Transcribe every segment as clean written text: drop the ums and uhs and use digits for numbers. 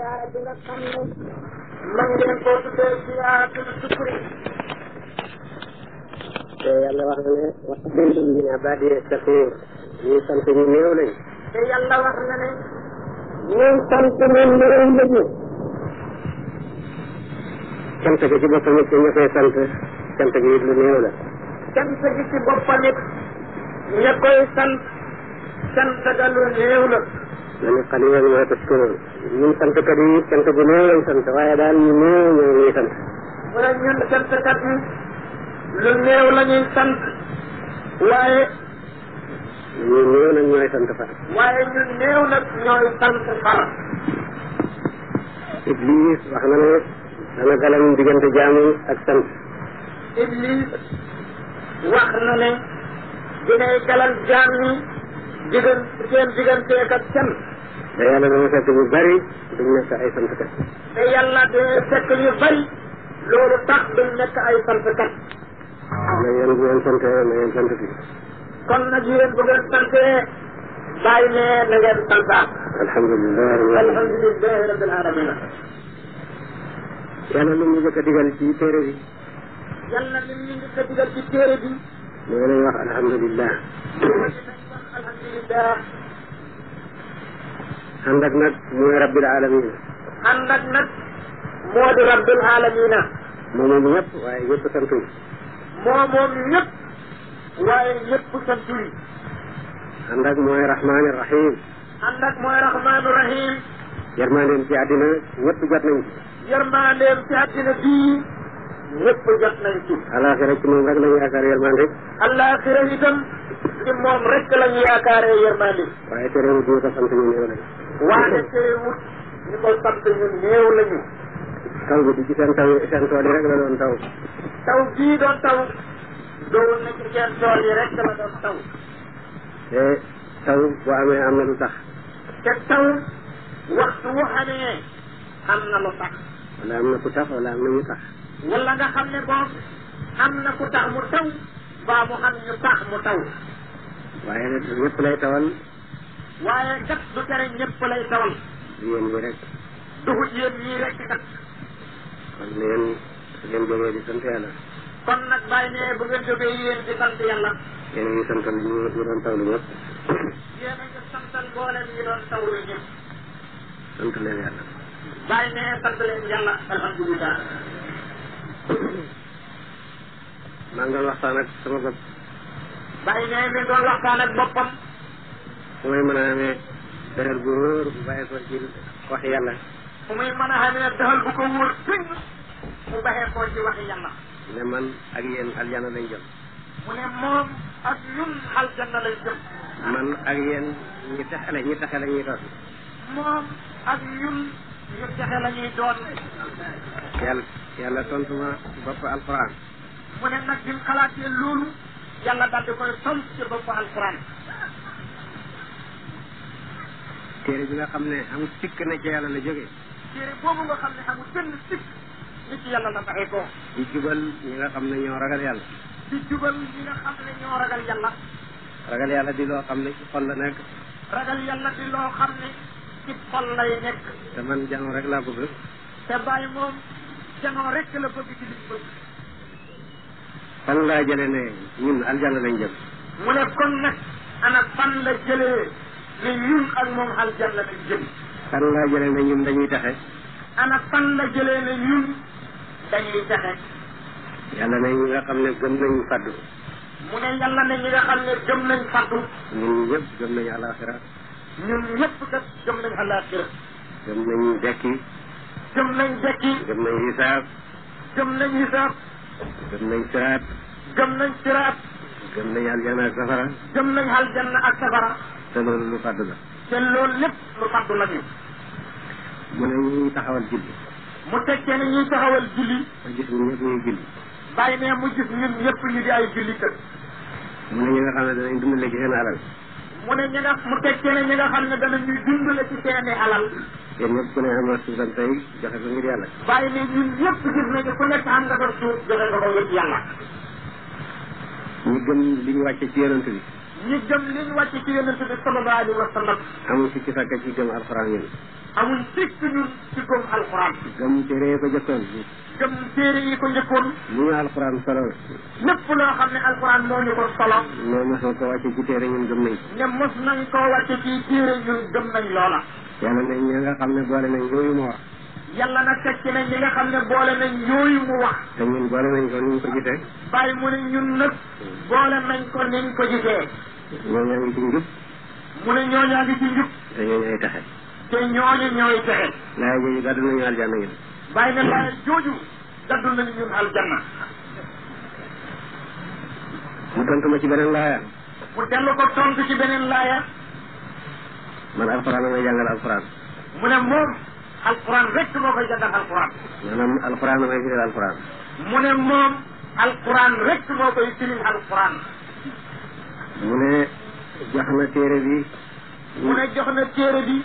ziyaara bi nga xam ne man ngeen koo tuddee ziyaaratul sukri. te yàlla wax na ne wax dëgg min ibaadiya shakuur ñuy sant ñu néew lañ. te yàlla wax na ne ñuy sant ñu néew lañu. cant gi ci boppam it ñu koy sant cant gi it lu néew la. cant gi ci boppam it ña koy sant cant ga lu néew la. nañu qaliilan maa tashkuruun ñun santkat yi cant gu néew lañ sant waaye daal ñu néew ñoo ñuy sant. wala ñun santkat yi lu néew la ñuy sant waaye. ñu néew nag ñooy sant far. waaye ñu néew nag ñooy sant far. Iblis wax na ne dana galam diggante jaamu ak sant. Iblis wax na ne dinay galal jaam ñi seen digganteeg ak sant. te yàlla dana fekk ñu bari duñ nekk ay santkat. te yàlla dana fekk ñu bari loolu tax duñ nekk ay santkat. na yéen bu ngeen sante na ngeen sant bi. kon nag yéen bu ngeen santee bàyyi ne na ngeen santaat. alhamdulilah rabbil alamin. yàlla lu mu njëkk a digal ci téere bi. yàlla li mu njëkk a digal ci téere bi. mooy nañ wax alhamdulilah. alhamdulilah. ànd ak nag mooy rabbil alamin. ànd ak nag moo di rabbil alamina. moom ñëpp waaye ñëpp santuñ. moom ñëpp waaye ñëpp santuñ. ànd ak mooy rahmaani rahim. ànd ak mooy rahmaani rahim. yërmandeem ci àddina ñëpp jot nañ ci. yërmandeem ci àddina bii ñëpp jot nañ ci. alaxira ci moom rek la ñu yaakaar yërmande. alaxira itam ci moom rek la ñu yaakaaree yërmande. waaye terewut ñu ko sant ñu néew lañ. waaye terewut ñu ko sant ñu néew lañu. taw bi di ci seen tool yi rek la doon taw. taw bii doon taw doon na ci seen tool yi rek la doon taw. te taw bu amee am na lu tax. te taw waxtu wu xamee am na lu tax. wala am na ku tax wala am na ñu tax. wala nga xam ne boog am na ku tax mu taw baa mu xam ñu tax mu taw. waaye nag ñëpp lay tawal. waaye kat du tere ñëpp lay tawal. yéen ñi rek. duhut yéen ñii rek kat. kon ngeen jógee di sant yàlla. kon nag bàyyi ne bu ngeen jógee yéen di sant yàlla. yéen a ngi santal ñu doon tawlu ñëpp. yéen a ngi santal mboolem ñi doon tawlu ñëpp. sant leen yàlla. bàyyi ne sant leen yàlla alhamdulilah. maa ngi doon waxtaan ak sama bopp. bàyyi ne mi doon waxtaan ak boppam. fu may mën a amee dëgër bu wóor bu bàyyi ko ci wax yàlla. fu muy mën a xamee daxal bu ko wóor tënk mu baxee koo ci waxi yàlla. ne man ak yéen aljana lañ jëm. mu ne moom ak ñun aljanna lay jëm. man ak yéen ñi taxe la ñuy doon. moom ak ñun ñu texe la ñuy doon. yàlla tontu ma ci bopp alquran. mu ne nag bi mu xalaatee loolu yàlla daal di koy tontu ci bopp alquran. téere bi nga xam ne amul sikk na ci yàlla la jógee. téere boobu nga xam ne amul benn sikk ni ci yàlla la baxee ko. di jubal ñi nga xam ne ñoo ragal yàlla. di jubal ñi nga xam ne ñoo ragal yàlla. ragal yàlla di loo xam ne ci xol la nekk. ragal yàlla di loo xam ne ci xol lay nekk. te man jano rek laa bëgg. te bàyyi moom janoo rek la bëgg ci li bëgg. fan laa jëlee ne ñun aljanna lañ jëm. mu ne kon nag ana fan la jëlee ne ñun ak moom aljanna lañ jëm. fan laa jëlee ne ñun dañuy taxe. ana fan la jëlee ne ñun dañuy taxe. yàlla ne ñi nga xam ne gëm nañu faddu. mu ne yàlla ne ñi nga xam ne gëm nañ faddu. ñun ñëpp gëm nañu alaxira. ñun ñëpp kat gëm nañ alaxira. gëm nañu dekki. gëm nañ dekki. gëm nañ hisaab. gëm nañ hisaab. gëm nañ siraat. gëm nañ siraat. gëm nañ aljanna ak safara. gëm nañ aljanna ak safara. te loolu lu faddu la. te loolu lépp lu faddu la ñu. mu ne ñuy taxawal julli. mu tekkee ne ñuy taxawal julli. ma gis ñun ñëpp ñuy julli. bàyyi ne mu gis ñun ñëpp ñu di ay julli kër. mu ne ñi nga xam ne danañ dundale ci seen alal. mu ne mu tekkee ne ñi nga xam ne danañuy dundale ci seeni alal. yéen ñëpp ku ne am na suufam tey joxe ko ngir yàlla. bàyyi ne ñun ñëpp gis nañu ku nekk am nga sa suuf joxe nga ko ngir yàlla. ñi gëm li ñu wàcce ci yonent bi. ñi gëm li ñu wàcce ci yonent bi sallallahu alayhi wa sallam amul si ci fekk ci gëm alxuraan ñun amul sikk ñun ci gëm alxuraan gëm téere yi ko jëkkoon gëm téere yi ko njëkkoon li ñu alxuraan solo lépp loo xam ne alxuraan moo ñu ko solo ne mos na ko wàcce ci téere ñun gëm nañ ne mos nañ koo wàcce ci téere ñun gëm nañ loola yàlla ne ñi nga xam ne boole nañ yooyu mu wax yàlla na tekki nañ ñi nga xam ne boole nañ yooyu mu wax te ñun boole nañ ko ni ñu ko gisee bàyyi mu ne ñun nag boole nañ ko niñ ko gisee ñooñaa ngi ci njub mu ne ñooñaa ngi ci njub te ñooñu ay taxe te ñooñu ñooy texe laay jooju gàddu nañu aljanna yi bàyyi ne laay jooju gaddu nañu ñun aljanna mu tontu ma ci beneen laaya mu dellu ko tontu ci beneen laaya man alxuraan may jàngal alxuraan mu ne moom alxuraan rek moo koy jàngal alxuraan maanaam alxuraan may firil alxuraan mu ne moom alxuraan rek moo koy firil alxuraan mu ne jox na téere bi mu ne jox na téere bi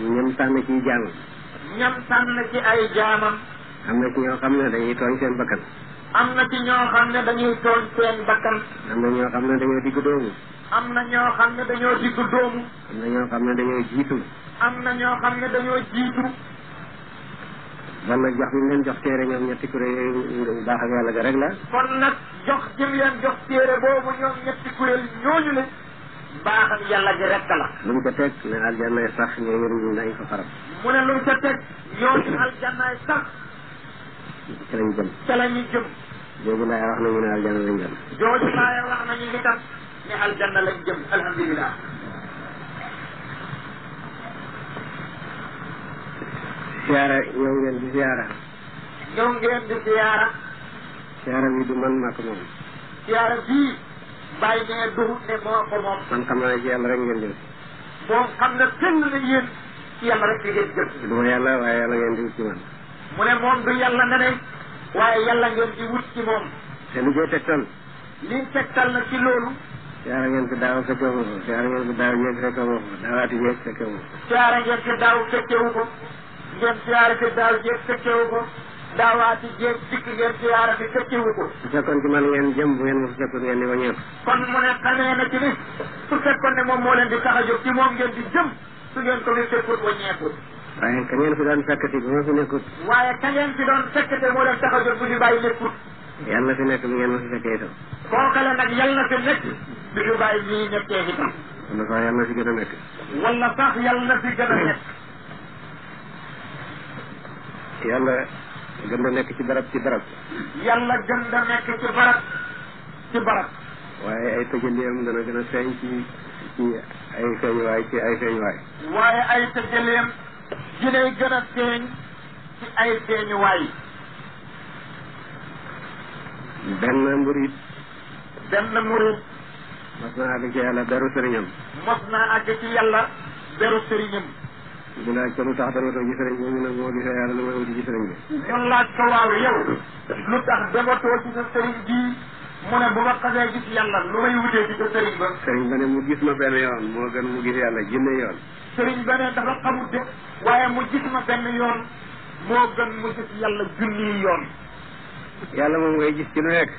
ñam tànn ciy jàng ñam tànn ci ay jaamam am na ci ñoo xam ne dañuy tooñ seen bakkan am na ci ñoo xam ne dañuy tooñ seen bakkan am na ñoo xam ne dañoo digg doomu am na ñoo xam ne dañoo diggu doomu am na ñoo xam ne dañoo jiitu am na ñoo xam ne dañoo jiitu bon nag jox bi ñu leen jox téere ñoom ñetti kuréel yooyu baax ak yàlla ga rek la kon nag jox jëm leen jox téere boobu ñoom ñetti kuréel ñooñu le baax ak yàlla gi rek la lu mu ko teg ne aljanna sax ñooñu dañ ko faral mu ne lu mu ca teg ñooñu aljannaay sax ci lañ jëm ca la ñu jëm jooju laay wax nañu ne aljanna lañ jëm jooju laay wax nañu li tam ne aljanna lañ jëm alhamdulilah siyaara ñëw ngeen di siyaara ñëw ngeen di siyaara siyaara bi du man maa ko moom siyaara bii bàyyi ne duhut ne moo ko moom man xam naa ci yàlla rek ngeen jëm moom xam na fenn ne yéen ci yàlla rek ngeen jëm du ma yàlla waaye yàlla ngeen di wut ci man mu ne moom du yàlla ne ne waaye yàlla ngeen di wut ci moom te lu koy tegtal liñ tegtal na ci loolu siyaara ngeen fi daaw fekkee ma ko siyaara ngeen fi daaw ñeeg fekkee ma ko daawaati ñeeg fekkee ma ko siyaara ngeen fi daaw fekkewu ko ngeen siyaara fi daaw jeeg fekkewu ko daawaati jeeg dikk ngeen siyaara fi fekkewu ko su fekkoon ci man ngeen jëm bu ngeen ma fekkoon ngeen di wañeeku kon mu ne xamee na ci ni su fekkoon ne moom moo leen di tax a jóg ci moom ngeen di jëm su ngeen ko fi fekkut wañeekut waaye ka ngeen fi doon fekkati bu ma fi nekkut waaye ka ngeen fi doon fekkate moo leen tax a jóg bu fi bàyyi nekkut yàlla fi nekk bi ngeen ma fi fekkee itam kookale nag yàlla fi nekk bi fi bàyyi ñii nekkee itam wala sax yàlla fi gën a nekk wala sax yàlla fi gën a nekk yàlla gën a nekk ci barab yàlla gën a nekk ci barab waaye ay tëjaleem dana gën a feeñ ci ay feeñuwaay waaye ay tëjaleem dinay gën a feeñ ci ay feeñuwaay benn murit mos naa àgg ci yàlla beru sëriñam ñu laaj ko lu tax dematoo ci sëriñ bi mu ne moo gisee yàlla lu may wuti ci sëriñ bi ñun laaj ko waaw yow lu tax dematoo ci sa sëriñ bii mu ne bu ma xasee gis yàlla lu may wutee ci sa sëriñ ba sëriñ ba ne mu gis ma benn yoon moo gën mu gis yàlla junne yoon sëriñ ba ne dafa xamut de waaye mu gis ma benn yoon moo gën mu gis yàlla junni yoon yàlla moom ngay gis ci lu nekk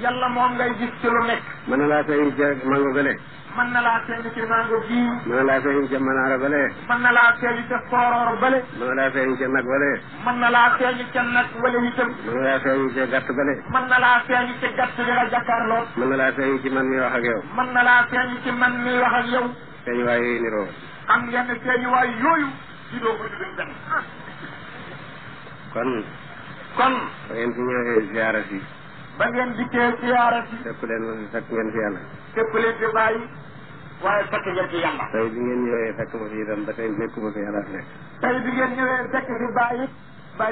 yàlla moom ngay gis ci lu nekk mën na laa feeñ ca mango gële mën na laa feeñ ci mango bii mën na laa feeñ ca manaara bale mën na laa feeñ ca sooroor bale mën na laa feeñ ca nag bale mën na laa feeñ ca nag wala itam mën na laa feeñ ca gàtt bale mën na laa feeñ ca gàtt bi nga jàkkaarloo mën na laa feeñ ci man mi wax ak yow mën na laa feeñ ci man mi wax ak yow feeñ waay yooyu niroo xam ngeen ne feeñ waay yooyu di doo ko duduñ benn kon ba ngeen fi ñëwee ziara si ba ngeen dikkee siyaara si fekk leen ma fi fekk ngeen fi yàlla fekk leen fi bàyyi waaye fekk ngeen fi yàlla tey bi ngeen ñëwee fekk ma fi itam ba tey nekkuma fi yàlla fi nekk tey bi ngeen ñëwee fekk fi bàyyi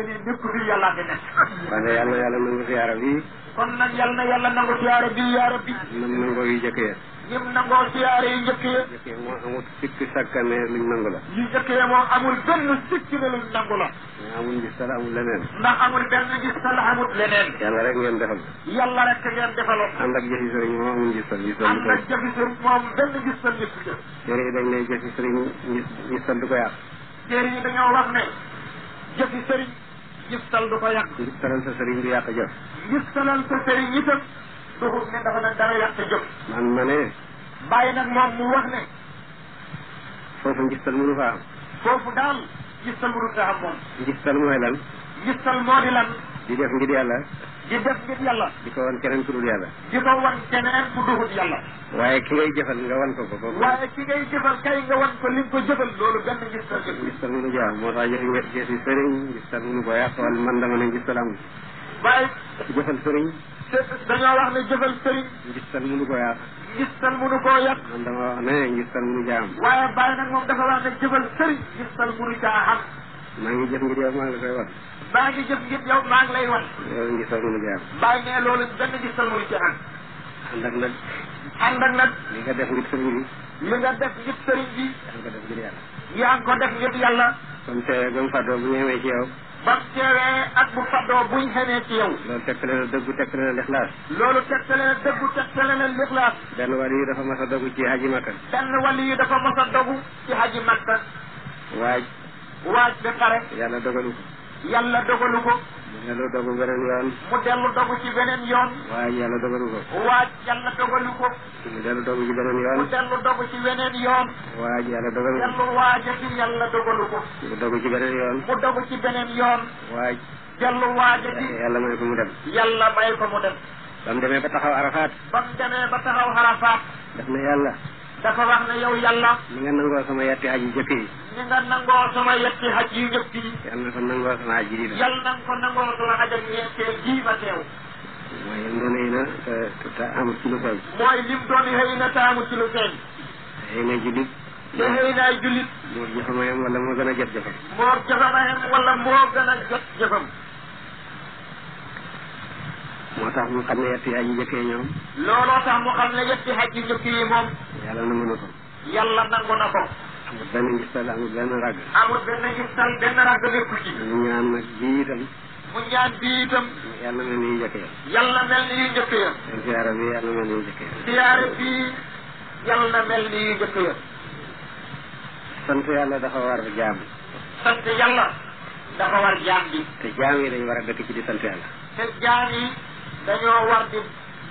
ne nekku fi yàlla fi nekk wante yàlla nangu siyaara bi kon nag yàlla nangu siyaara bi yaa rabbi nam nangoo yu jëkk ya nim nangoo siyaara yu njëkk ya moo amul sikk sakkane luñ nangu la yu njëkk ya moom amul benn sikk ne luñ nangu la amul ngistal amul leneen ndax amul benn ngistal amul leneen yàlla rek ngeen defal yàlla rek ngeen defaloon ànd ak jëfi sëriñ moom amul ngistal ànd ak jëfi sëriñ moom benn ngistal nit ci téere yi dañ ne jëfi sëriñ ngistal du ko yàq téere yi dañoo wax ne jëfi sëriñ ngistal du ko yàq ngistalal sa sëriñ du yàq jëf ngistalal sa sëriñ itam duxut ne dafa ne dara yàq jëf man ma ne bàyyi nag moom mu wax ne foofu ngistal mënu fa am foofu daal gistal mënu fa am moom ngistal mooy lan gistal moo di lan di def ngir yàlla di def ngir yàlla di ko wan keneen ku dul yàlla di ko wan keneen ku duhut yàlla waaye ki ngay jëfal nga wan ko ko waaye ki ngay jëfal kay nga wan ko li nga ko jëfal loolu benn gistal jëf ngistal mënu jaam moo tax jëfi sëriñ ngistal mënu ko yàq wala man dama ne ngistal amul waaye jëfal sëriñ dañoo wax ne jëfal sëriñ ngistal mënu ko yàq gistal mënu koo yàq man dama wax ne ngistal mënu jaam waaye bàyyi nag moom dafa wax ne jëfal sëriñ gistal mënu caa xam maa ngi jëf ngir yow maa ngi la koy wan maa ngi jëf ngir yow maa ngi lay wan loolu ngistal mënu jaam bàyyi ne loolu benn gistal mënu ci am ànd ak nag li nga def ngir sëriñ bi li nga def ngir sëriñ bi yaa ngi ko def ngir yàlla yaa ngi ko def ngir yàlla comme teewee ba mu fàddoo bu ñëwee ci yow ba mu teewee ak bu faddoo buñ xamee ci yow loolu tegtale na dëggu tegtale na lixlaas loolu tegtale na dëggu tegtale na lixlaas benn wàll yi dafa mas a dogu ci haji makka benn wàll yi dafa mas a dogu ci haji makka waaj ba pare yàlla dogalu ko yàlla dogalu ko mu dellu dogu beneen yoon mu dellu dogu ci beneen yoon waaj yàlla dogalu ko waaj yàlla dogalu ko mu dellu dogu ci beneen yoon mu dellu dogu ci weneen yoon waaj yàlla dogalu ko dellu waajati yàlla dogalu ko mu dogu ci beneen yoon mu dogu ci beneen yoon waaj dellu waajati yàlla may ko mu dem yàlla may ko mu dem ba mu demee ba taxaw arafaat ba mu demee ba taxaw Arafaat daf ne yàlla dafa wax ne yow yàlla ni nga nangoo sama yetti haj yu jëkk yi ni nga nangoo sama yetti haj yu njëkk yi yàlla na ko nangoo sama haj yi yàlla na nga ko nangoo sama haj ak ñeenteel jii ma teew mooy yéen doon yi na te amul ci lu feeñ mooy lim doon xëy na taamu ci lu feeñ xëy na julit te xëy naay jullit moo jëfamayam wala moo gën a jot jëfam moo jëfamayam wala moo gën a jot jëfam moo tax mu xam ne yetti haj yu jëkkee ñoom looloo tax mu xam ne yetti haj yu njëkk yi moom yàlla nangu na ko yàlla nangu na ko amul benn ngistal amul benn ràgg amul benn ngistal benn ràgg nekku ci mu ñaan nag bii itam mu ñaan bii itam yàlla mel ni yu jëkk ya yàlla mel ni yu njëkk ya seen siyaara bi yàlla mel ni yu jëkk ya siyaare bii yàlla mel ni yu njëkk ya sant yàlla dafa war jaam sant yàlla dafa war jaam bi te jaam yi dañu war a dëkk ci di sant yàlla te jaam yi dañoo war di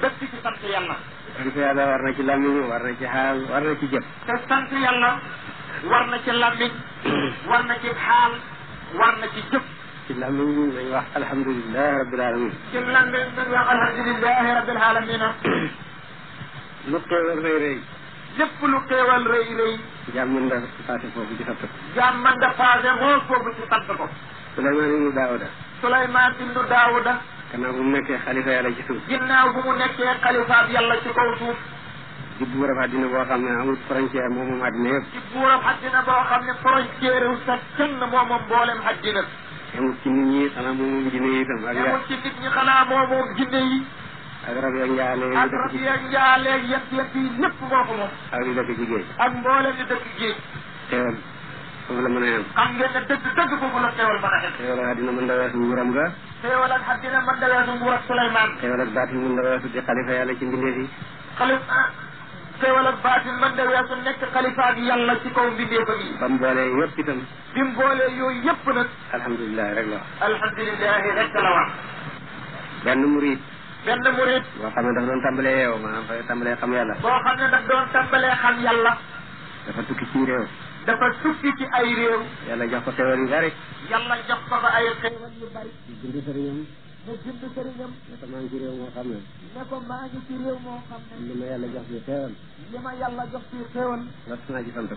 dëkk ci sant yàlla sant yàlla war na ci làmmiñ war na ci xaal war na ci jëf te sant yàlla war na ci làmmiñ war na ci xaal war na ci jëf ci làmmiñ nañ wax alhamdulilah rabbil alamin ci làmmiñ nañ wax alhamdulilahi rabbil alamina lu xéewal rëy rëy lépp lu xéewal rëy rëy jaam mën nga passé foofu ci sant ko jaam mën nga passé moo foofu ci sant ko Suleymaan ibnu Daawuda Suleymaan ibnu Daawuda gannaaw bu mu nekkee xalifa yàlla ci suuf ginnaaw bu mu nekkee xalifaab yàlla ci kaw suuf di buurab àddina boo xam ne amul frontière moom moom àddina yëpp ci buurab àddina boo xam ne frontière wu sa kenn moomam mboolem àddina amul ci nit ñi xanaa moom moom jinne yi itam ak amul ci nit ñi xanaa moomoom jinne yi ak rab yeeg njaale yi ak rab yeeg njaaleeg yett yi lépp moo ko moom ak li dëkk ci géej ak mboolem li dëkk géej xéewal foofu la mën a yem xam ngeen ne dëgg foofu la xéewal mën a xem xéewal àddina mën da weesu nguuram ga xéewal ak àddina mën da weesu nguur ak Suleymaan xéewal ak baatin mën da weesu di xalifa yàlla ci mbindeef yi xéewal ak baatin mën da weesu nekk xalifa gi yàlla ci kaw mbindeefam yi ba mu boolee yëpp itam bi mu boolee yooyu yëpp nag alhamdulilah rek la wax alhamdulilahi rek la wax benn murid boo xam ne dafa doon tàmbalee yeew maanaam fa tàmbalee xam yàlla boo xam ne daf doon tàmbalee xam yàlla dafa tukki ci réew dafa tukki ci ay réew yàlla jox ko xéewal yu bari yàlla jox ko fa ay xéewal yu bari bind sëriñam mu bind sëriñam ne ko maa ngi ci réew moo xam ne ne ko maa ngi ci réew moo xam ne li ma yàlla jox ci xéewal li ma yàlla jox ci xéewal lott naa ci sant ko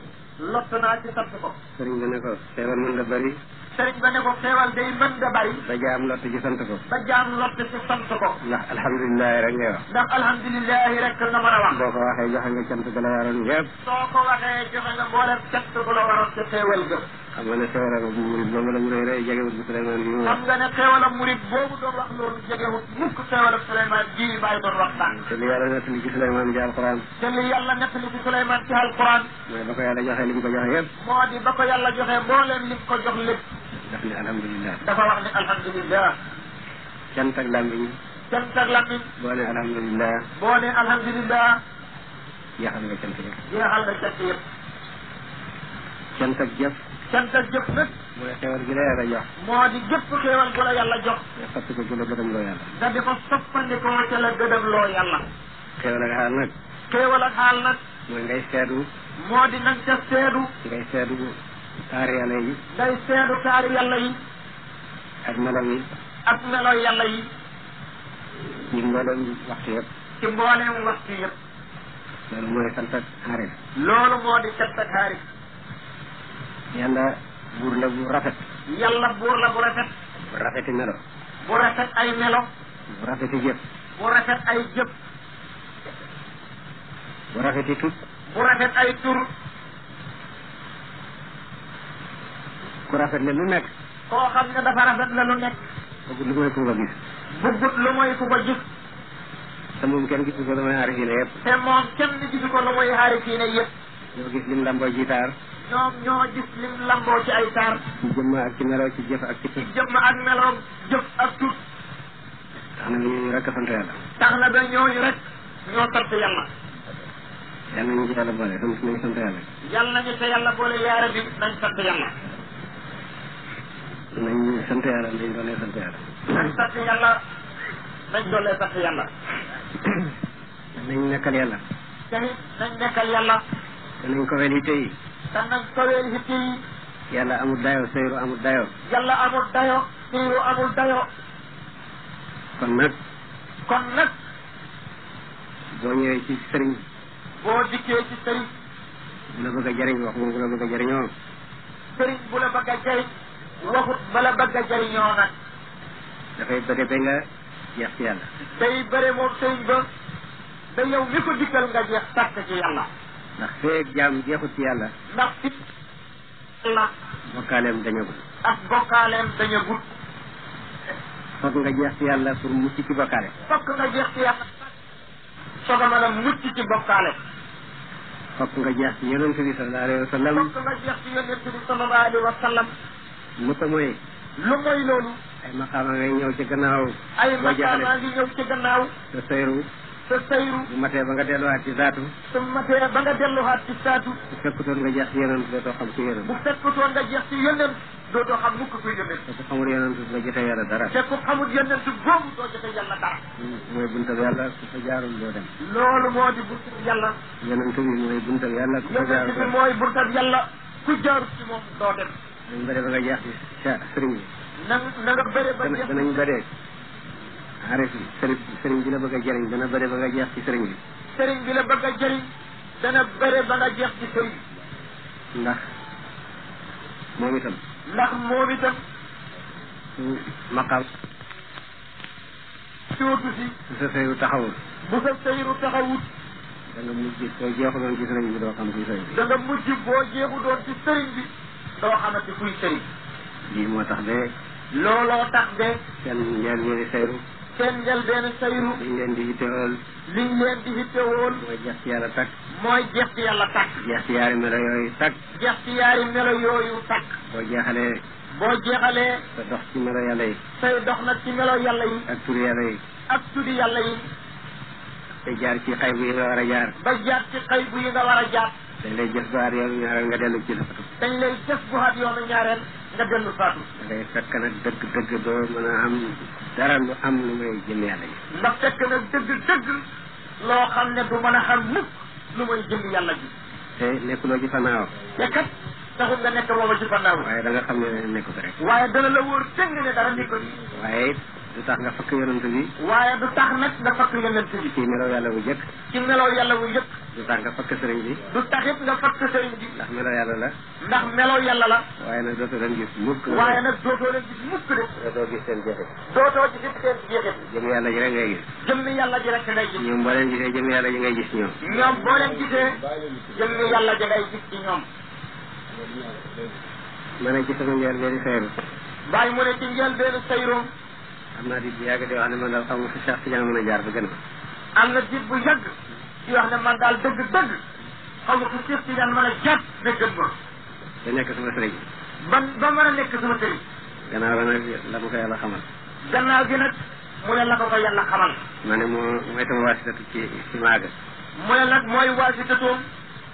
lott naa ci sant ko sëriñ bi ne ko xéewal mën da bari sëriñ ba ne ko xéewal day mën da bari ba jaam lott ci sant ko ba jaam lott ci sant ko ndax alhamdulilah rek ngay wax ndax alhamdulilahi rek nga mën a wax boo ko waxee joxe nga cant ga la waroon yëpp soo ko waxee joxe nga mboolem cant bu la waroon ci xéewal ga xam nga ne xéewal bu murid boobu la mu rëy rëy jegewut bu Suleymaan bi mu wax xam nga ne xéewalam murid boobu doon wax loolu jegewut mukk xéewalam Suleymaan bii bàyyi doon waxtaan te li yàlla nettali ci Suleymaan ci alquran te li yàlla nettali ci Suleymaan ci alquran mooy ba ko yàlla joxee li mu ko joxe yëpp moo di ba ko yàlla joxee mbooleem li ko jox lépp daf ne alhamdulilah dafa wax ne alhamdulilah cant ak làmmiñ cant ak làmmiñ boo ne alhamdulilah boo ne alhamdulilah jeexal nga cant yëpp jeexal nga cant yëpp cant ak jëf cant ak jëf nag mooy xéewal gi la yàlla jox moo di jëpp xéewal gu la yàlla jox nga sotti ko ci la gëdëm loo yàlla nga di ko soppandikoo ca la gëdëm loo yàlla xéewal ak xaal nag xéewal ak xaal nag mooy ngay seedu. moo di nag ca seedu. ngay seedu taari yàlla yi. ngay seedu taari yàlla yi. ak melo yi. ak melo yàlla yi. ci mboolem waxtu yëpp. ci mbooleem waxtu yëpp. loolu mooy sant ak xaarif. loolu moo di sant ak xaarif. yàlla buur la bu rafet. yàlla buur la bu rafet. bu rafeti melo. bu rafet ay melo. bu rafeti jëf. bu rafet ay jëf. bu rafeti tut. bu rafet ay tur. ku rafet le lu nekk. koo xam ne dafa rafet la lu nekk. bëggut lu mooy ku ko gis. bëggut lu mooy ku ko gis. te moom kenn gisu ko lu mooy aarifine yëpp. te moom kenn gisu ko lu mooy aarifiine yëpp. ñoo gis lim lamboo ci taar. ñoom ñoo gis lim lamboo ci ay taar. ci jëmm ak ci melo ci jëf ak ci tut. ci jëmm ak meloom jëf ak tut. tax na ñu rek a sant yàlla. tax na ba ñooñu rek ñoo sant yàlla. yàlla nañu ci yàlla boole sant nañu sant yàlla. yàlla nañu te yàlla boole yaara bi nañ sant yàlla. nañ sant yàlla nañ doolee sant yàlla. nañ sant yàlla nañ doolee sant yàlla. nañ nekkal yàlla. te it nañ nekkal yàlla. te nañ ko wel yitte yi. te nañ koweel yitte yi. yàlla amul dayo seyru amul dayo. yàlla amul dayo siiru amul dayo. kon nag. kon nag. boo ñëwee ci sëriñ. boo dikkee ci sëriñ. bu la bëgg a jëriñ wax moom bu la bëgg a jëriñoo. sëriñ bu la bëgg a jëriñ. waxut bala bëgg a jëriñoo nag. dafay bëgg ba nga jeex ci yàlla. day bëre moom sëriñ ba. da yow mi ko dikkal nga jeex tàkk ci yàlla. ndax feeg jaam jeexut ci yàlla. ndax ci yàlla. bokkaaleem dañagul. ak bokkaaleem dañu gut. foog nga jeex ci yàlla pour mucc ci bokkaale. fokk nga jeex ci yàlla. soog a mën a mucc ci bokkaale. fokk nga jeex ci yonent bi sallallahu alayhi wa sallam. fokk nga jeex ci yonent bi sallallahu alayhi wa sallam. lu ko mooy. lu mooy loolu. ay maqaama ngay ñëw ci gannaaw. ay boo jeexalee maqaama ngi ñëw ci gannaaw. te seyru. te sayru. bu matee ba nga delluwaat ci zaatu. su matee ba nga delluwaat ci saatu. bu fekkutoon nga jeex ci yonent dootoo xam ci yonent. bu fekkutoon nga jeex ci yonent dootoo xam mukk kuy yonent. te ku xamul yonent nga jotee yàlla dara. te ku xamul yonent boobu doo jotee yàlla dara. mooy buntab yàlla ku fa jaarul doo dem. loolu moo di buntab yàlla. yonent bi mooy buntab yàlla ku fa yonent jaarul bi doo dem. mooy buntab yàlla ku jaarul ci moom doo dem. dañ bëri ba nga jeex ci sëriñ bi. na nga bëre ba jeex. danañ bëree. arif sëriñ bi la bëgg a jëriñ dana bëri ba nga jeex ci sëriñ bi. sëriñ bi la bëgg a jëriñ dana bëre ba nga jeex ci sëriñ. ndax moom itam. ndax moom itam. maqaam. sootu si. su sa sëyru taxawul. bu sa sëyru taxawut. da nga mujj soo jeexu doon ci sëriñ bi doo xam kuy sëriñ bi. da nga mujj boo jeexu doon ci sëriñ bi doo xamante kuy sëriñ. lii moo tax de. looloo tax de. seen njël yéeni sëyru. seen njëlbéenu sayru. liñ leen di yittewool. liñ leen di yittewool. mooy jeex ci yàlla takk. mooy jeex ci yàlla takk. jeex ci yaari melo yooyu takk. jeex ci yaari melo yooyu takk. boo jeexalee. boo jeexalee. sa dox ci melo yàlla yi. say dox nag ci melo yàlla yi. ak turi yàlla yi. ak tuddi yàlla yi. te jaar ci xay bu yi nga war a jaar. ba jaar ci xay bu yi nga war a jaar. dañ lay jëf baat yoonu ñaareel nga dellu ci safatu. dañ lay jëf bu xaat yoonu ñaareel nga dellu faatu. da ngay fekk nag dëgg doo mën a am dara lu am lu may jëm yàlla yi. ndax fekk nag dëgg loo xam ne du mën a xam mukk lu may jëm yàlla ji. te nekkuloo ci fanaaw. te kat taxul nga nekk booba ci fannaaw. waaye da nga xam ne nekku ko rek. waaye dana la wóor tëng ne dara nekkul. waaye it du tax nga fakk yonent bi. waaye du tax nag nga fakk yonent bi. ci melaw yàlla bu jëkk. ci melaw yàlla wu yëpp. du tax nga fakk sëriñ bi. du taxit nga fakk sëriñ bi. ndax melaw yàlla la. ndax melaw yàlla la. waaye nag dootoo leen gis mukk. waaye nag dootoo leen gis mukk de. dootoo gis seen jeexit. dootoo gis it seen jeexit. jëm yàlla ji rek ngay gis. jëmmi yàlla ji rek ngay gis. ñoom boo leen gisee jëm yàlla ji ngay gis ñoom. ñoom boo leen gisee jëmmi yàlla ji ngay gis ci ñoom. ma ne ci sama njël bee di xeeru. bàyyi mu ne ci njëlbeenu sayroom. am naa di yàgg di wax ne man daal xam nga fi Cheikh Tidiane mën a jaar ba gën a. am na jiit bu yàgg di wax ne man daal dëgg xaw ma ko Cheikh Tidiane mën a jàpp ne gën ma. te nekk sama sëriñ. ba mën a nekk sama sëriñ. gannaaw la nag la ma ko yàlla xamal. gannaaw gi nag mu ne la ko yàlla xamal. ma ne mooy sama waasitatu ci maaga. mu ne nag mooy waasitatoom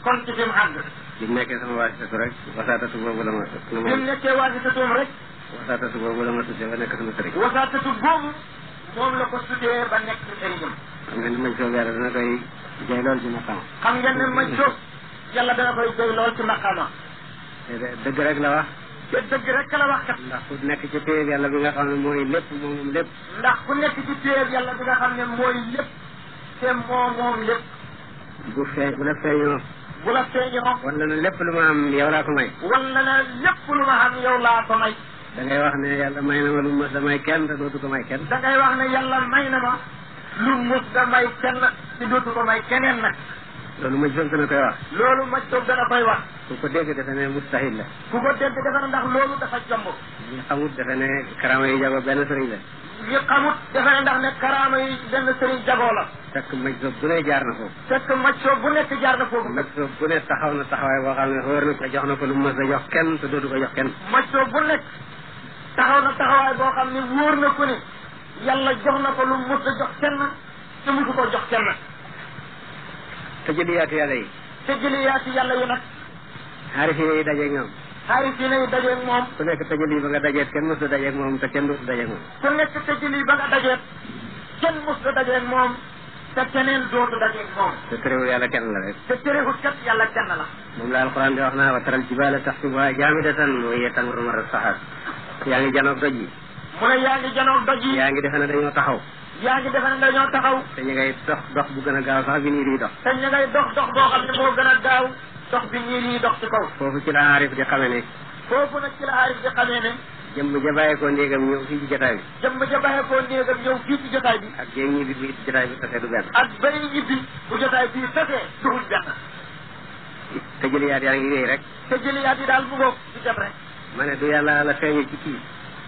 kon ci fi mu àgg. bi mu nekkee sama waasitatu rek wasaatatu boobu la ma. bi mu nekkee waasitatoom rek. wasaatatu boobu la ma tuddee ba nekk sama sëriñ. wasaatatu boobu moom la ko tuddee ba nekk sëriñam. xam nga ni mañ soob yàlla dana koy jay lool ci maqaama. xam ngeen ne ma jóg yàlla dana koy jëy lool ci maqaama. dëgg rek la wax. te dëgg rek la wax kat. ndax ku nekk ci téyeb yàlla bi nga xam ne mooy lépp moom lépp. ndax ku nekk ci téyeb yàlla bi nga xam ne mooy lépp te moom lépp. bu la feeñoo. bu la feeñoo. wala na lépp lu ma am yow laa ko may. wala na lépp lu ma am yow laa ko may. da ngay wax ne yàlla may na ma lu mës da may kenn te dootu ko may kenn. da ngay wax ne yàlla may na ma lu mës da may kenn te dootu ko may keneen nag. loolu ma jóg dana koy wax. loolu ma jóg dana koy wax. ku ko dégg defe ne mustahil la. ku ko dégg defe ne ndax loolu dafa jomb. ñi xamut defe ne karaama yi jago benn sëriñ la. ñi xamut defe ne ndax ne karaama yi benn sëriñ jagoo la. fekk maj soob bu ne jaar na foofu. fekk maj soob bu nekk jaar na foofu. maj soob bu ne taxaw na taxawaay boo xam ne wóor na ko jox na ko lu mës a jox kenn te dootu ko jox kenn. maj soob bu nekk taxaw na taxawaay boo xam ne wóor na ko ni yàlla jox na ko lu mës a jox kenn te musu ko jox kenn. te jëliyaatu yàlla yi. te jëliyaatu yàlla yi nag. xaarifine yi dajeeg ñoom. xaarifine yi dajeeg moom. ku nekk tëjëli ba nga dajeet kenn mos a dajeeg moom te kenn dootu dajeeg moom. ku nekk tëjëli ba nga dajeet kenn mos a dajeeg moom te keneen dootu dajeeg moom. te terewul yàlla kenn la rek. te terewul kat yàlla kenn la. moom la alquran di wax naa wa taral jibaala taxsibuhaa jaamidatan wa hiya tamurru marra sahaab. yaa ngi janoog doj yi. mu ne yaa ngi janoog doj yi. yaa ngi defe ne dañoo taxaw. yaa ngi defe ne dañoo taxaw. te ñu ngay dox bu gën a gaaw sax bi niir yi dox. te ñu ngay dox boo xam ne moo gën a gaaw dox bi niir yi dox ci kaw. foofu ci la aarif di xamee ne. foofu nag ci la aarif di xamee ne. jëmm ja bàyyeekoo néegam ñëw fii ci jotaay bi. jëmm ja bàyyeekoo néegam ñëw fii ci jotaay bi. ak jéeg ñibbi bi jotaay bi tase du benn. ak bëri ñibbi bu jotaay bii tasee duhul benn. te jëliyaat yaa ngi wéy rek. te jëliyaat yi daal bu ngoog di dem rek. ma ne du yàlla la feeñu ci kii.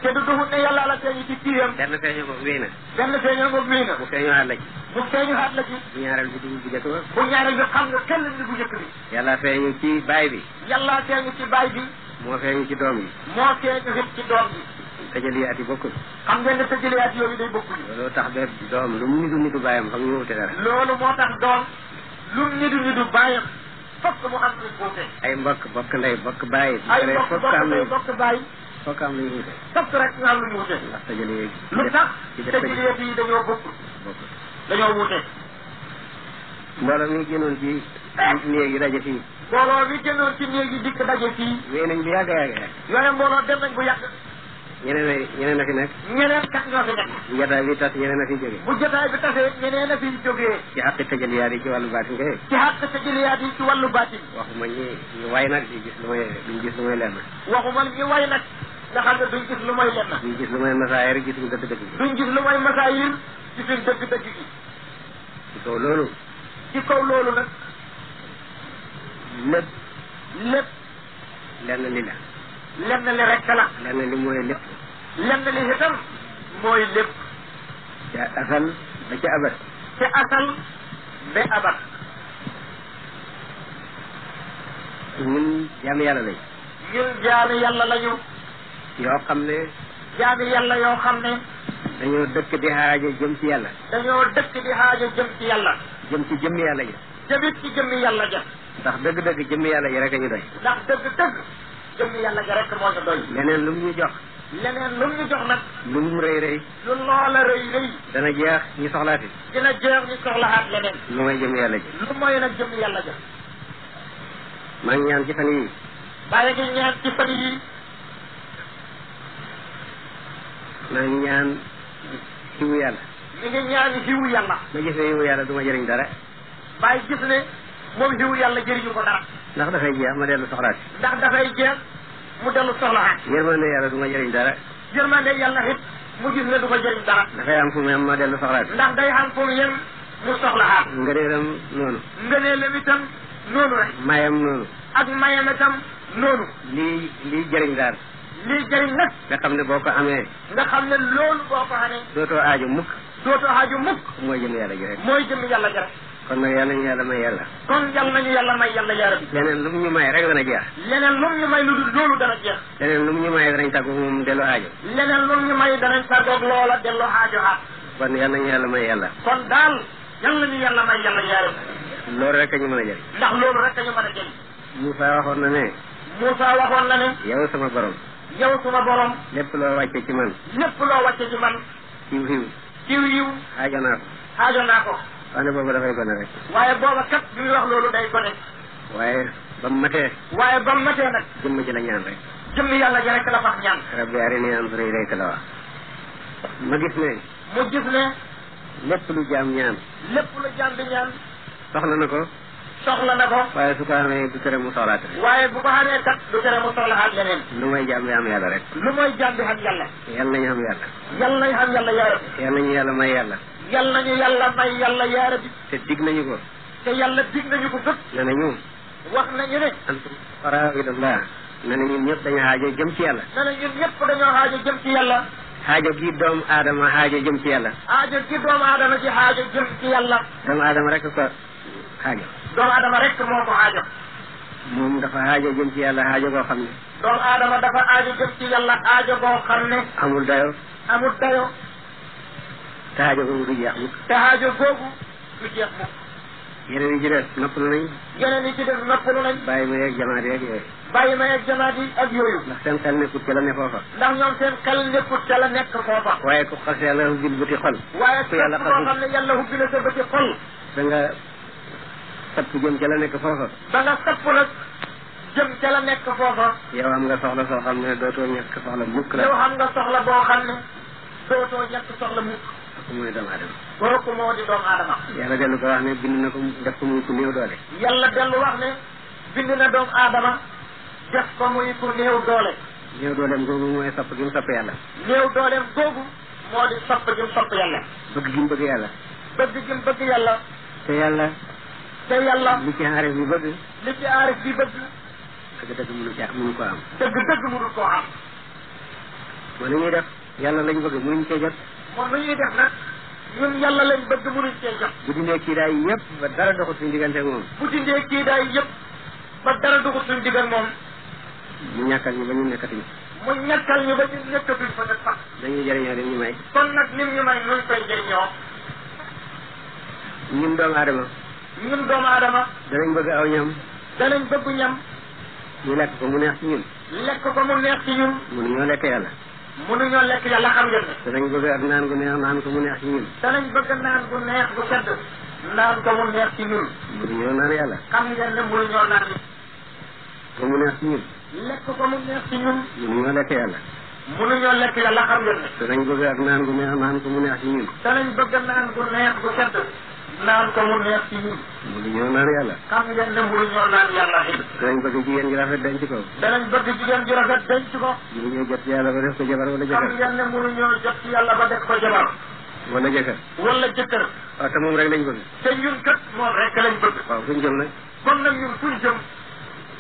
te du duhut ne yàlla la feeñu ci kiiyam. benn feeñu ko wéy na. benn feeñoo ko wéy na. bu feeñu xaat la ci. bu feeñu xaat la ci. bu ñaareel bi dugub bu njëkk ba. bu ñaareel bi xam nga kenn ni bu njëkk bi. yàlla feeñu ci baay bi. yàlla feeñu ci baay bi. moo feeñu ci doom yi. moo feeñu it ci doom yi. tëjëliyaat yi bokkul. xam ngeen ne tëjëliyaat yooyu day bokkul. loolu tax ba doom lu mu nitu bàyyam xam ñu wute dara. loolu moo tax doom lu mu nitu bàyyam fokk mu am lu wuute. ay mbokk bokk ndey bokk bàyyi. ay mbokk bokk ndey bokk bàyyi. fokk am lu ñu wute. fokk rek ñu am lu ñu wute. ndax tëjëliyaat yi. lu tax tëjëliyaat yi dañoo bokkul. dañoo wuute. mbooloo mi génnoon ci néeg yi daje fii. mbooloo mi génnoon ci néeg yi dikk daje fii. wéy nañ bu yàgg a yàgg. yooyu mbooloo dem nañ bu yàgg. ñeneen a fi nekk. ñeneen kat ñoo fi nekk. bu jotaay bi tas ñeneen a fi jóge. bu jotaay bi tasee ñeneen a fi jógee. ci xàq tëjëliyaat yi ci wàllu baatin kay. ci xàq tëjëliyaat yi ci wàllu baatin. waxuma ñu way nag di gis lu may duñ gis lu may lenn. waxuma ñu way nag nga xam ne duñ gis lu may lenn. duñ gis lu may masaayir gisuñ dëgg-dëgg gi. duñ gis lu may masaayir gisuñ dëgg-dëgg gi. ci kaw loolu. ci kaw loolu nag. lépp. lenn li la. lenn li rek la. lenn li mooy lépp. lenn li itam mooy lépp. ca asal ba ca abat. ca asal ba abat. ñun jaami yàlla lañ. ñun jaami yàlla lañu. yoo xam ne. jaami yàlla yoo xam ne. dañoo dëkk di xaaja jëm ci yàlla. dañoo dëkk di xaaja jëm ci yàlla. jëm ci jëmmi yàlla ji. jëmit ci jëmmi yàlla ja. ndax dëgg-dëgg jëmmi yàlla ji rek a ñu doy. ndax dëgg-dëgg jëmmi yàlla ja rek moo ñu doy. leneen lu mu ñu jox. leneen lu mu ñu jox nag. lu mu rëy rëy. lu loola rëy rëy. dana jeex ñu soxlaati. dina jeex ñu soxlaat leneen. lu may jëmmi yàlla ji. lu mooy nag jëmmi yàlla ja. maa ngi ñaan ci fan yii. bàyyi ngi ñaan ci fan yii. maa ngi ñaan xiwu yàlla. mi ngi ñaan xiwu yàlla. ma gis ne xiwu yàlla du ma jëriñ dara. bàyyi gis ne moom xiwu yàlla jëriñu ko dara. ndax dafay jeex ma dellu soxlaati. ndax dafay jeex mu dellu soxlaat. yërmande yàlla du ma jëriñ dara. yërmande yàlla it mu gis ne du ko jëriñ dara. dafay am fu mu yem ma dellu soxlaati. ndax day am fu mu yem mu soxlaat. ngëneelam noonu. ngëneelam itam noonu rek. mayam noonu. ak mayam itam noonu. lii jëriñ daal. lii jëriñ nag. nga xam ne boo ko amee. nga xam ne loolu boo ko xamee. dootoo aaju mukk. dootoo aaju mukk. mooy jëm yàlla ji rek. mooy jëm yàlla ji rek. kon nag yàlla ñu yàlla may yàlla. kon yàlla nañu yàlla may yàlla yaa rabbi. leneen lu mu ñu may rek dana jeex. leneen lu mu ñu may lu dul loolu dana jeex. leneen lu mu ñu may danañ tàggu moom dellu aajo. leneen lu mu ñu may danañ tàggoog loola dellu aajo ha. kon yàlla nañu yàlla may yàlla. kon daal yàlla nañu yàlla may yàlla yaa rabbi. loolu rek a ñu mën a jëriñ. ndax loolu rek a ñu mën a jëriñ. Moussa waxoon na ne. Moussa waxoon na ne. yow sama borom. yow sama borom. lépp loo wàcce ci man. lépp loo wàcce ci man. ciw xiw. ciw yiw. aajo naa ko. aajo naa ko. waaye boobu dafay gone rek. waaye booba kat bi muy wax loolu day gone. waaye ba mu matee. waaye ba mu matee nag. jëmm ji la ñaan rek. jëmm yàlla ja rek la fax ñaan. rabbi arini anzur ilayka la wax. ma gis ne. mu gis ne. lépp lu jaam ñaan. lépp lu jaam di ñaan. soxla na ko. soxla na ko. waaye su ko xamee du tere mu soxlaat rek. waaye bu ko xamee kat du tere mu soxlaat leneen. lu may jaam bi am yàlla rek. lu mooy jaam bi xam yàlla. yàlla nañu am yàlla. yàlla nañu xam yàlla yaa rabbi. yàlla nañu yàlla may yàlla. yàlla nañu yàlla may yàlla yaa rabbi. te dig nañu ko. te yàlla dig nañu ko gëpp. ne nañu. wax nañu ne. antum fuqaraa ilallah. ne na ñun ñëpp dañu xaajo jëm ci yàlla. ne na ñun ñëpp dañoo xaajo jëm ci yàlla. xaajo gi doomu aadama xaajo jëm ci yàlla. xaajo gi doomu aadama ci xaajo jëm ci yàlla. doomu aadama rek ko xaajo. doomu aadama rek moo ko xaajo. moom dafa xaajo jëm ci yàlla xaajo goo xam ne. doomu aadama dafa xaajo jëm ci yàlla xaajo goo xam ne. amul dayo. amul dayo. te xaajo googu du jeex mukk. te xaajo googu du jeex mukk. yeneen yi ci des noppalu nañ. yeneen yi ci des noppalu nañ. bàyyi ma yeeg jamaat yeeg yooyu. bàyyi ma yeeg jamaat yi ak yooyu. ndax seen xel nekkut ca la ne foofa. ndax ñoom seen xel nekkut ca la nekk foofa. waaye ku xas yàlla hubbil bëti xol. waaye ku yàlla koo xam ne yàlla hubbi na sa bëti xol. da nga sapp jëm ca la nekk foofa. da nga sapp nag jëm ca la nekk foofa. yow am nga soxla soo xam ne dootoo ñàkk soxla mukk la. yow xam nga soxla boo xam ne dootoo ñàkk soxla mukk. kooku mooy doomu aadama. kooku moo di doomu aadama. yàlla dellu ko wax ne bind na ko def ko muy ku néew doole. yàlla dellu wax ne bind na doomu aadama def ko muy ku néew doole. néew dooleem googu mooy sopp gi mu sopp yàlla. néew dooleem googu moo di sopp gi mu sopp yàlla. bëgg gi mu bëgg yàlla. bëgg gi mu bëgg yàlla. te yàlla. te yàlla. li ci aarif bi bëgg. li ci aarif bi bëgg. dëgg-dëgg mënu ko am. dëgg-dëgg mënu koo am. moo li ñuy def yàlla lañ bëgg mënuñ cee jot. moom lu ñuy def nag ñun yàlla lañ bëgg mënuñ cee jot. bu dindee kii daay yëpp ba dara doxut suñu diggante ak moom. bu dindee kii daay yëpp ba dara doxut suñu diggante moom. mu ñàkkal ñu ba ñu nekkatuñ. mu ñàkkal ñu ba ñu nekkatuñ fa def sax. dañuy jëriñoo li ñu may. kon nag lim ñu may nuñ koy jëriñoo. ñun doomu aadama. ñun doomu aadama. danañ bëgg aw ñam. danañ bëgg ñam. ñu lekk ko mu neex ci ñun. lekk ko mu neex ci ñun. mënuñoo lekk yàlla. mënuñoo lekk yàlla xam ngeen ne. danañ bëgg ak naan gu neex naan ko mu neex ci ñun. danañ bëgg naan gu neex gu sedd. naan ko mu neex ci ñun. mënuñoo naan yàlla. xam ngeen ne mënuñoo naan ni. ko mu neex ci ñun. lekk ko mu neex ci ñun. mënuñoo lekk yàlla. mënuñoo lekk yàlla xam ngeen ne. danañ bëgg ak naan gu neex naan ko mu neex ci ñun. danañ bëgg naan gu neex gu sedd. naan ko mu neex ci ñun. mënuñoo naan yàlla. xam ngeen ne mënuñoo naan yàlla it. danañ bëgg jigéen ji rafet denc ko. danañ bëgg jigéen ju rafet denc ko. mënuñoo jot ci yàlla ba def ko jabar wala xam jëkkër. ngeen ne mënuñoo jot ci yàlla ba def ko jabar. wala jëkkër. wala jëkkër. waaw te moom rek lañ bëgg. te ñun kat moom rek lañ bëgg. waaw fuñ jëm nag. kon nag ñun fuñ jëm.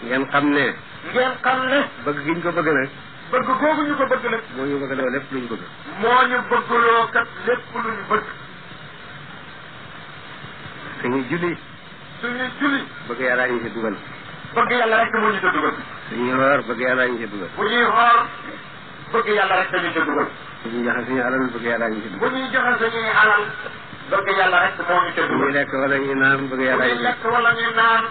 ngeen xam ne. ngeen xam ne. bëgg giñ ko bëgg nag. bëgg googu ñu ko bëgg nag. moo ñu bëgg loo lépp luñ bëgg. moo ñu bëggloo kat lépp luñ bëgg. suñuy julli. suñuy julli. bëgg yàlla ñu ci dugal. bëgg yàlla rek moo ñu ca dugal. suñuy xoor bëgg yàlla ñu ci dugal. bu ñuy xool bëgg yàlla rek dañu ca dugal. bu ñuy joxe suñu alal bëgg yàlla ñu ci bu dugal. ñuy joxe suñuy alal bëgg yàlla rek moo ñu ca bu ñuy dugal. lekk wala ñuy naan bëgg bu yàlla ñuy ñu ci lekk wala ñuy naan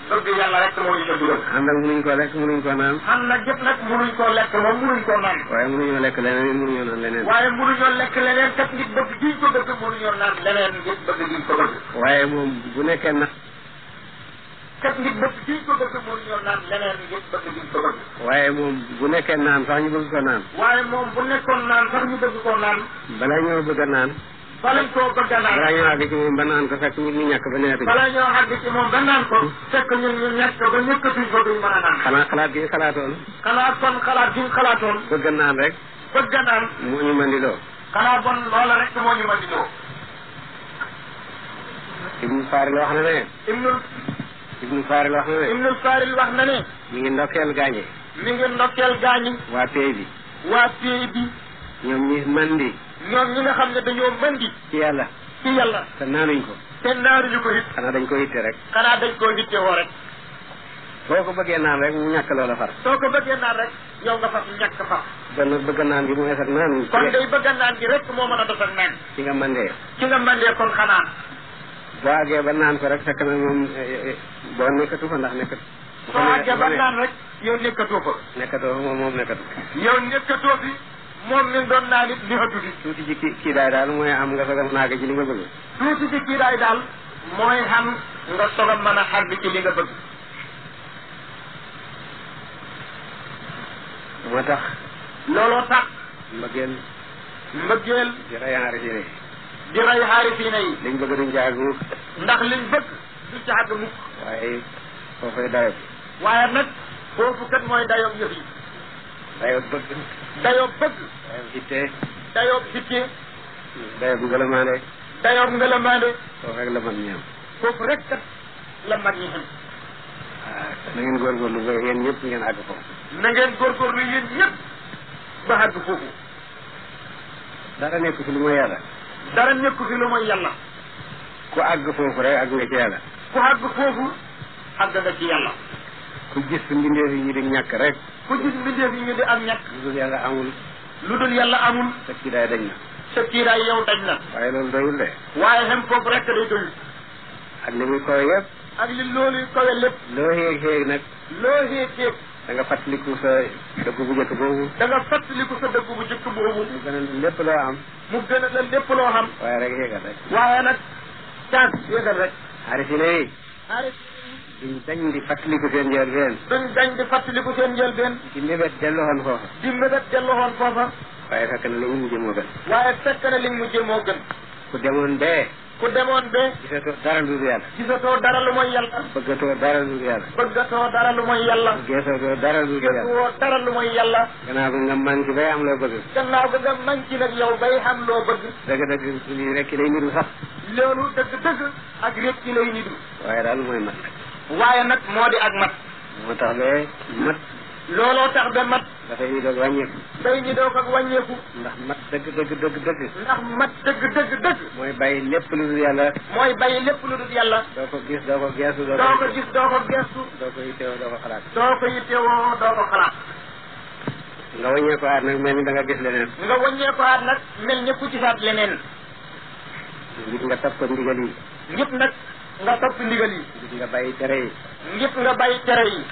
bëgg yàlla rek moo ñu ca dugal. ànd ak mënuñ koo lekk mënuñ koo naan. xam na jëpp nag mënuñ koo lekk moom mënuñ koo naan. waaye mënuñoo lekk leneen mënuñoo naan leneen. waaye mënuñoo lekk leneen kat ngir bëgg giñ ko bëgg mënuñoo naan leneen ngir bëgg giñ ko bëgg. waaye moom bu nekkee na. kat ngir bëgg giñ ko bëgg mënuñoo naan leneen ngir bëgg giñ ko bëgg. waaye moom bu nekkee naan sax ñu bëgg ko naan. waaye moom bu nekkoon naan sax ñu bëgg koo naan. balaa ñoo bëgg a naan. bala ñu koo bëgg a naan. balaa ñoo àgg ci moom ba naan ko fekk ñu ñàkk ba neetuñ. bala ñoo àgg ci moom ba naan ko. fekk ñun ñu ñàkk ba ñëkkatuñ ko duñ mën a naan. xanaa xalaat gi xalaatoon. xanaa kon xalaat gi ñu xalaatoon. bëgg naan rek. bëgg a naan. moo ñu mandiloo. xanaa bon loola rek moo ñu mën di ñëw. Ibnu Faaril wax na ne. Ibnu Faaril wax na ne. Ibnu Faaril wax na ne. mi ngi ndokkeel gaañe. mi ngi ndokkeel gaañi. waa pay bi. waa pay bi. ñoom ñi mandi. ñoom ñi nga xam ne dañoo mandi. ci yàlla. ci yàlla. te naanuñ ko. te naanuñu ko it. xanaa dañ ko itte rek. xanaa dañ koo hittewoo rek. boo ko bëggee naan rek mu ñàkk loola far. soo ko bëggee naan rek yow nga fas ñàkk fas. kon nag bëgg naan gi mu eset naan. kon day bëgg naan gi rek moo mën a def ak naan. ci nga mandee. ci nga mandee kon xanaa. boo àggee ba naan ko rek fekk na moom boo nekkatu fa ndax nekkatu. soo àggee ba naan rek yow nekkatoo fa. nekkatoo fa moom nekkatu. yow nekkatoo fi moom mi doon naa nit neexatu di tuuti ci kii daal mooy am nga soog a naag ci li nga bëgg. tuuti ci kii daal mooy xam nga soog a mën a xar bi ci li nga bëgg. moo tax. looloo tax. mbëggeel. di rey xaarisiina yi. di rey xaarisiina yi. liñ bëgg duñ caag mukk. ndax liñ bëgg du caag mukk. waaye foofay dayo. waaye nag foofu kat mooy dayoo yëf yi. dayoo bëgg. dayoo bëgg. dayoo hitte. dayoo hitte. dayoo ngëlamaande. dayoo ngëlamaande. foofu rek la mag ñi am. foofu rek kat la mag ñi am. na ngeen góorgóorlu ba yéen ñëpp ngeen àgg foofu. na ngeen góorgóorlu yéen ñëpp ba àgg foofu. dara nekk fi lu mooy yàlla. dara nekk fi lu mooy yàlla. ku àgg foofu rek àgg nga ci yàlla. ku àgg foofu àgg nga ci yàlla. ku gis mbindeef yi ñu di ñàkk rek. ku gis mbindeef yi ñu di am ñàkk. lu dul yàlla amul. lu dul yàlla amul. sa kiiraay dañ na. sa kiiraay yow dañ na. waaye loolu doyul de. waaye xem foofu rek day doyul. ak li muy kawe yëpp. ak li loolu kawe lépp. loo xéeg nag. loo xéeg. da nga fàttaliku sa dëgg bu njëkk boobu. da nga fàttaliku sa dëgg bu njëkk boobu. mu gën a lépp loo am. mu gën a la lépp loo xam. waaye rek yéegal rek. waaye nag caag yéegal rek. xaarisiina yi. duñ dañ di fàttaliku seen njëlbeen. duñ dañ di fàttaliku seen njëlbeen. di mébét delluwoon foofa. di mébét delluwoon foofa. waaye fekk na li ñu mujjee moo gën. waaye fekk na li ñu mujjee moo gën. ku demoon bee. ku demoon bee. gisatoo dara lu dul yàlla. gisatoo dara lu mooy yàlla. bëggatoo dara lu dul yàlla. bëggatoo dara lu mooy yàlla. geesatoo dara lu dul yàlla. geesoo dara lu mooy yàlla. gannaaw bi nga manqué bay am loo bëgg. gannaaw bi nga manqué nag yow bay xam loo bëgg. dëgg-dëgg lii rek lay niru sax. loolu dëgg-dëgg ak rek ci lay niru. waaye daal mooy mat nag. waaye nag moo di ak mat. moo tax ba mat. looloo tax ba mat. dafay ñu doog wàññeeku. day ñu doog ak wàññeeku. ndax mat dëgg. ndax mat dëgg. mooy bàyyi lépp lu dul yàlla. mooy bàyyi lépp lu dul yàlla. doo ko gis doo ko geesu. doo ko gis doo ko geesu. doo ko yittewoo doo ko xalaat. doo ko yittewoo doo ko xalaat. nga wàññee ko aat nag mel ni da nga gis leneen. nga wàññee ko aat nag mel ni ku gisaat leneen. ngir nga topp ndigal yi. ngir nag nga topp ndigal yi. ngir nga bàyyi tere yi. ngir nga bàyyi tere yi.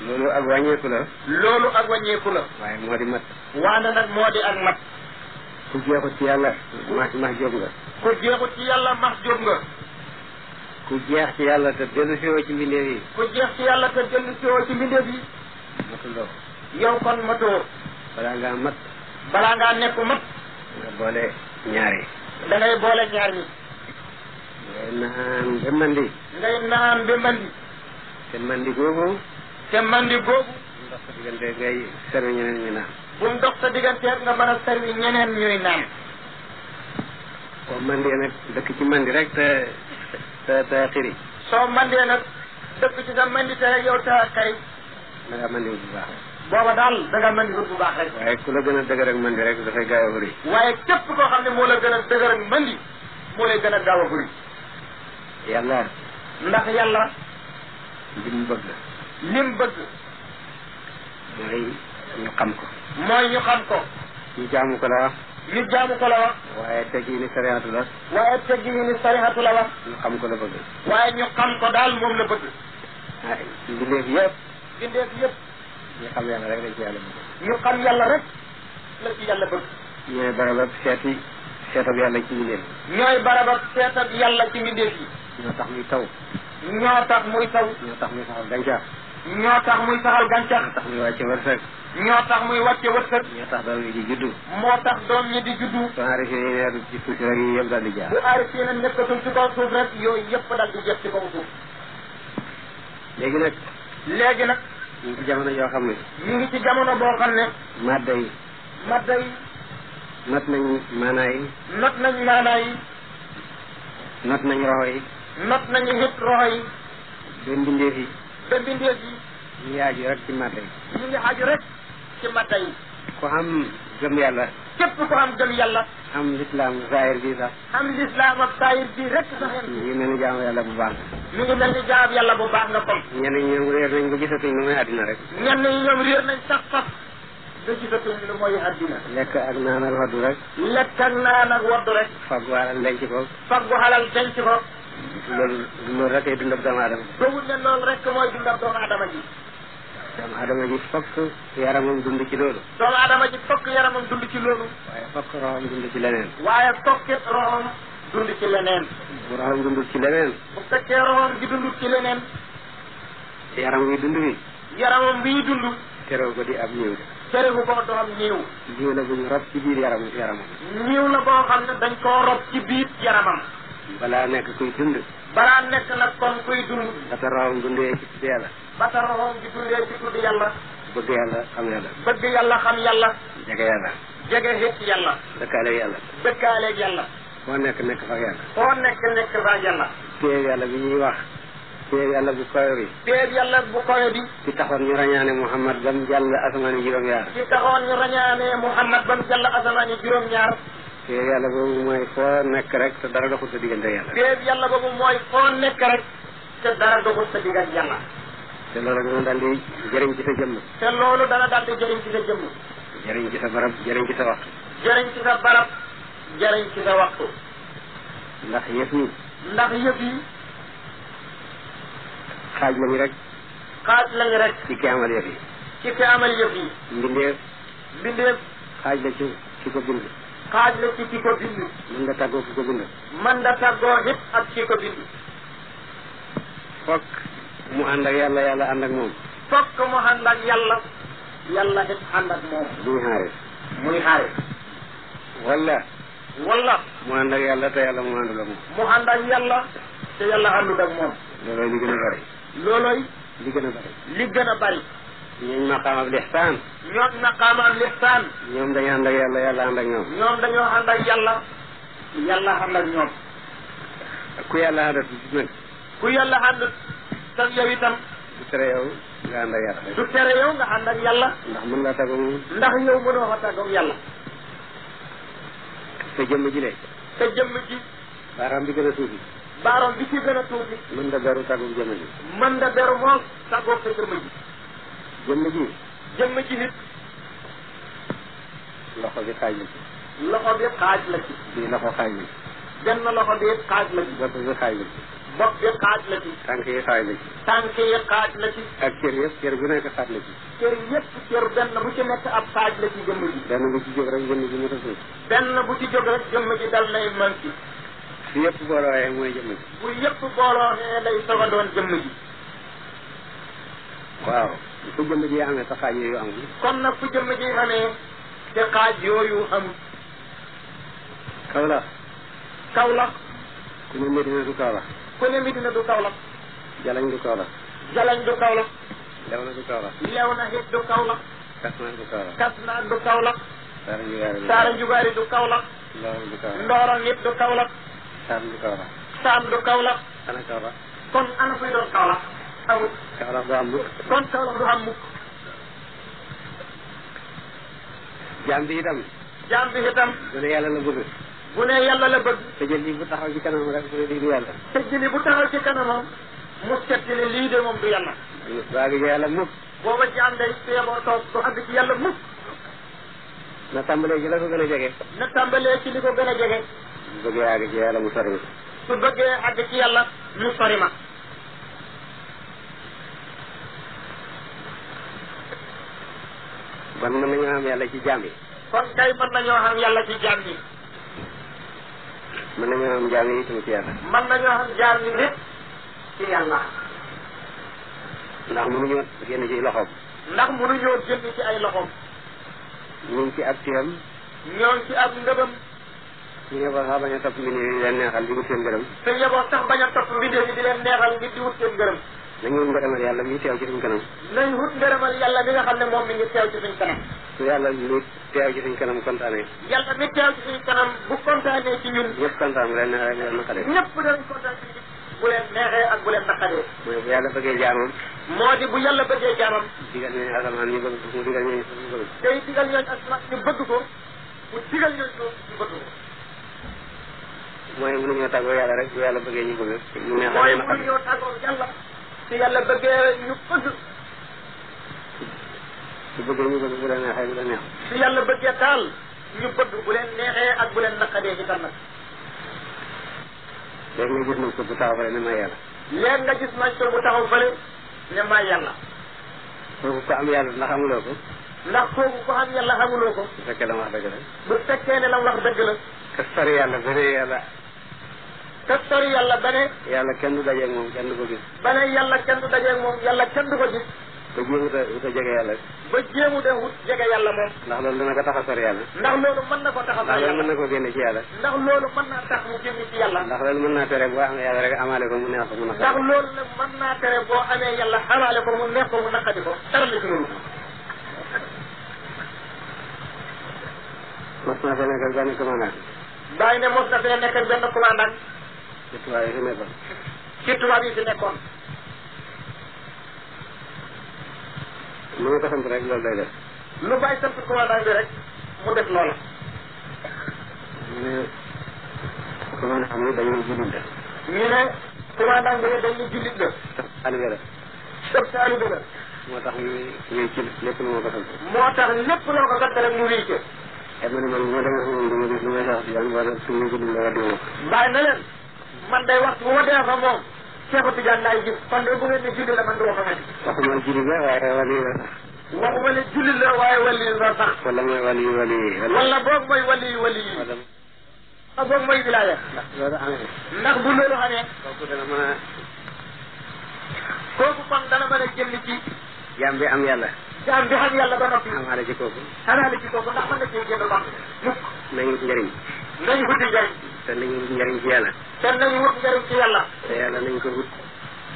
loolu ak wàññeeku la. loolu ak wàññeeku la. waaye moo di mat. waane nag moo di ak mat. ku jeexut ci yàlla max jóg nga. ku jeexut ci yàlla max jóg nga. ku jeex ci yàlla te dellu siwoo ci mbindeef yi. ku jeex ci yàlla te dellu siwoo ci mbindeef yi. matuloo. yow kon matoo. balaa ngaa mat. balaa ngaa nekk mat. nga boole ñaari. da ngay boole ñaar ñi. ngay naan ba mandi. ngay naan ba mandi. te mandi googu. te mandi googu. ndox sa diggante ngay servi ñeneen ñu naan. bu ndox sa digganteeg nga mën a servi ñeneen ñuy naan. boo mandee nag dëkk ci mandi rek te xiri. soo mandee nag dëkk ci sa mandi te yow te xari. da ngaa mandi bu baax rek. booba daal da nga mandi bu baax rek. waaye ku la gën a dëgër ak mandi rek dafay gaaw a bëri. waaye képp koo xam ne moo la gën a dëgër ak mandi moo lay gën a gaaw a bëri. yàlla. ndax yàlla. lim bëgg. lim bëgg. mooy ñu xam ko. mooy ñu xam ko. ñu jaamu ko la wax. ñu jaamu ko la wax. waaye teg yi ni sariatu la. waaye teg yi ni sarihatu la wax. ñu xam ko la bëgg. waaye ñu xam ko daal moom la bëgg. ah mbindeef yëpp. mbindeef yëpp. ñu xam yàlla rek lañ ci yàlla bëgg. ñu xam yàlla rek la ci yàlla bëgg. ñooy barabab seetab yàlla ci mbindeef yi. ñooy barabab seetab yàlla ci mbindeef yi. ñoo tax muy taw. ñoo tax muy taw. ñoo tax muy saxal gàncax. ñoo tax muy saxal gàncax. ñoo tax muy wàcce wërsëg. ñoo tax muy wàcce wërsëg. ñoo tax doom yi di juddu. moo tax doom ñi di juddu. soo enrichi yi neeru ci suuf rek yi yëpp daal di jaar. bu enrichi na nekkatul ci kaw suuf rek yooyu yëpp daal di jëf ci kaw suuf. léegi nag. ñu ngi ci jamono yoo xam ne. ñu ngi ci jamono boo xam ne. madda yi. not nañ maanaa yi. not nañ maanaa yi. not nañ roxo yi. not nañu hit roxo yi. ba mbindeef yi. ba mbindeef yi. ñu ngi aju rek ci madda yi. ñu ngi aju rek ci madda yi. ku am gëm yàlla. képp ko am gëm yàlla. am lislaam zahir bi sax. am lislaam ak saayir bi rek sax. ñu ngi mel ni jaamu yàlla bu baax. mi ngi mel ni jaam yàlla bu baax nga kon. ñenn ñi ñoom réer nañ ba gisatuñ lu muy àddina rek. ñenn ñi ñoom réer nañ sax ba gisatuñ lu mooy àddina. lekk ak naan ak waddu rek. lekk ak naan ak waddu rek. faggu alal denc ko. faggu alal denc ko. loolu rek ay dundab doomu aadama. dogul ne loolu rek mooy dundab doomu aadama ji. doomu adama ji fokk yaramam dund ci loolu. doomu adama ji fokk yaramam dund ci loolu. waaye fokk roxam dund ci leneen. waaye fokkit roxam dund ci leneen. bu roxam dundul ci leneen. bu fekkee roxam gi dund ci leneen. yaram wi dund wi. yaramam bii dund. terew ko di ab ñëw. terewu ko doom ñiiw. ñëw la bu ñu rob ci biir yaramam. ñiiw la boo xam ne dañ koo rob ci biir yaramam. balaa nekk kuy dund. balaa nekk nag kon kuy dund. ba ta roxam dundee ci tudd yàlla. ba ta roxam gi dundee ci tudd yàlla. bëgg yàlla xam yàlla. bëgg yàlla xam yàlla. jege yàlla. jege xit yàlla. dëkkaaleeg yàlla. dëkkaaleeg yàlla. foo nekk fa yàlla. foo nekk fa yàlla. téye yàlla bi ñuy wax. téye yàlla bu koyo bi. téye yàlla bu koyo bi. ci taxoon ñu rañaane Muhammad ba mu jàll asamaani juróom-ñaar. ci taxoon ñu rañaane Muhammad ba mu jàll asamaani juróom-ñaar. téye yàlla boobu mooy foo nekk rek te dara doxul sa diggante yàlla. téye yàlla boobu mooy foo nekk rek te dara doxul sa diggante yàlla. te loolu dana daal di jëriñ ci sa jëmm. te loolu dana daal di jëriñ ci sa jëmm. jëriñ ci sa barab jëriñ ci sa waxtu. jëriñ ci sa barab jëriñ ci sa waxtu. ndax yëf yi. xaaj lañu rek. ci ki amal yëf yi. ci ki amal yëf yi. mbindeef. xaaj la ci ki ko bind. xaaj la ci ki ko bind. mën nga tàggoo ki ko bind. mën nga tàggoo it ak ki ko bind. fokk mu ànd ak yàlla yàlla ànd ak moom. fokk mu ànd ak yàlla yàlla it ànd ak moom. muy xaare. wala. mu ànd ak yàlla te yàlla mu àndul ak moom. mu ànd ak yàlla te yàlla àndul ak moom. loolooy li gën a bari. li gën a bari. ñooñ maqaamab lixsaan. ñoom dañu ànd ak yàlla yàlla ànd ak ñoom. ñoom dañoo ànd ak yàlla yàlla ànd ak ñoom. ku yàlla àndat nag. ku yàlla àndat tak yow itam. du tere yow nga ànd ak yàlla. du tere yow nga ànd ak yàlla. ndax mën ngaa tàggoog moom. ndax yow mënoo fa tàggoog yàlla. te jëmm ji de. te jëmm ji. baaraam bi gën a tuuti. baaroom bi ci gën a tuuti. mën da beru tàggoog jëmm ji. mën da beru moom tàggoog sa jëmm ji. jëmm ji nit. loxo bi xaaj la ci. loxo bi xaaj la ci. bii loxo xaaj la ci. benn loxo bi xaaj la ci. bopp bi xaaj la ci. bopp bi xaaj la ci. tànk yi xaaj la ci. tànk yi xaaj la ci. ak cër yëpp cër bu nekk xaaj la ci. cër benn bu ci nekk ab xaaj la ci jëmm ji. benn bu ci jóg rek jëmm ji mu def. benn bu ci jóg rek jëmm ji dal nay mën ci. su yëpp boolooyee mooy jëmm ji. bu yëpp boolooxee lay soog a doon jëmm ji. waaw fu jëmm ji amee sa xaaj yooyu amul. kon nag fu jëmm ji amee te xaaj yooyu amul. Kaolack. ku ne Medina du Kaolack. Jalañ du Kaolack. Léona du Kaolack. Léona it du Kaolack. Kasna du Kaolack. Saara Njugaari du Kaolack. Ndorong it du Kaolack. Saam du Kaolack. ana Kaolack. kon ana fuy doon Kaolack. amul. Kaolack du am mukk. kon Kaolack du am mukk. jaam bi itam. bu ne yàlla la bëgg. te jël lii bu taxaw ci kanamam rek mu ne lii du yàlla. te jëli bu taxaw ci kanamam mu setti ne lii de moom du yàlla. du àgg ci yàlla mukk. booba jaam day teeboo toog du àgg ci yàlla mukk. na tàmbalee ci la ko gën a jege. na tàmbalee ci li ko gën a jege. su bëggee àgg ci yàlla mu sori ma. su bëggee àgg ci yàlla mu sori ma. kon mën nañoo xam yàlla ci jaam yi. kon kay mën nañoo xam yàlla ci jaam yi. mën nañoo xam jaam yi itam ci yàlla. mën nañoo xam jaam yi nit ci yàlla. ndax mënuñoo génn ci loxoom. ci ay loxoom. ñu ngi ci ak tiyam. ñoo ngi ci ab ndëbam. su yeboo sax bañ a topp mbindéef yi di leen neexal di wut seen ngërëm. su yeboo sax bañ a topp mbindéef yi di leen neexal ngir di wut seen ngërëm. nañu wut ngërëmal yàlla mi teew ci suñ kanam. nañ wut ngërëmal yàlla mi nga xam ne moom mi ngi teew ci suñ kanam. su yàlla mi teew ci suñ kanam kontaanee. yàlla mi teew ci suñ kanam bu kontaanee ci ñun. ñëpp kontaan bu leen neexee bu leen naqaree. ñëpp dañ kontaan ci bu leen neexee ak bu leen naqaree. mooy bu yàlla bëggee jaamam. moo di bu yàlla bëggee jaamam. digal ñooñu asamaan ñu bëgg ko mu digal ñooñu suuf ñu bëgg ko. tey digal ñooñu asamaan ñu bëgg ko mu digal ñooñu suuf ñu bëgg ko. mooy mënuñoo tàggoo yàlla rek bu yàlla bëggee ñu bëgg. ñu neexal mooy mënuñoo tàggoo yàlla. su yàlla bëggee ñu bëgg. su bëggee ñu bëgg bu leen neexee bu leen neex. su yàlla bëggee daal ñu bëgg bu leen neexee ak bu leen naqaree ci tam nag. léegi nga gis nañ ko bu taxaw fële ne may yàlla. léegi nga gis nañ ko bu taxaw fële ne may yàlla. kooku ko am yàlla ndax amuloo ko. ndax kooku ko am yàlla xamuloo ko. bu fekkee la mu wax dëgg la. bu fekkee ne la mu wax dëgg la. ka sori yàlla ba ne yàlla. ka sori yàlla ba ne. yàlla kenn du dajeeg moom kenn du ko gis. ba ne yàlla kenn du dajeeg moom yàlla kenn du ko gis. ba jéemu te jege yàlla. ba jéemu de wut jege yàlla moom. ndax loolu dina ko tax a sori yàlla. ndax loolu mën na ko tax a sori yàlla. ndax loolu mën na ko génne ci yàlla. ndax loolu mën naa tax mu génn ci yàlla. ndax loolu mën naa tere boo amee yàlla rek amaale ko mu neex ko mu naqari. ndax loolu nag mën naa tere boo amee yàlla amaale ko mu neex ko mu naqari ko dara la ci loolu. mos naa fee nekk ak benn commandant. bàyyi ne mos na fee nekk ak benn commandant. ci tubaab yi fi nekkoon. ci tubaab yi fi nekkoon. lu ma ko sant rek loolu day def. lu bàyyi sant commandant bi rek mu def loola. ñu ne commandant xam ne dañuy jullit la. ñu ne commandant bi dañuy jullit la. taalibe la. sëb taalibe la. moo tax ñu wéy ci lépp lu ma ko sant. moo tax lépp loo ko sant rek mu wéy ci. te man bu ma demee moom du ma gis lu may sax yan wala suñu jullit la wala dina. bàyyi na leen man day waxtu bu ma demee fa moom Cheikh Tidiane laay gis kon de bu ngeen ne jullit la man du ma fa nekk. waxuma jullit la waaye wali la sax. waxuma ne jullit la waaye wali la sax. wala mooy wali. wala boog mooy wali. wala boog mooy wilaaya. ndax loolu amee. ndax bu loolu xamee. kooku dana mën a. kooku kon dana mën a jënd ci. jaam bi am yàlla. jaam bi xam yàlla ba noppi. amaale ci kooku. amaale ci kooku ndax mën na cee génn ba mukk. nañu wut njëriñ. nañu wuti njëriñ. te nañu wut njëriñ ci yàlla. te nañu wut njëriñ ci yàlla. te yàlla nañ ko wut.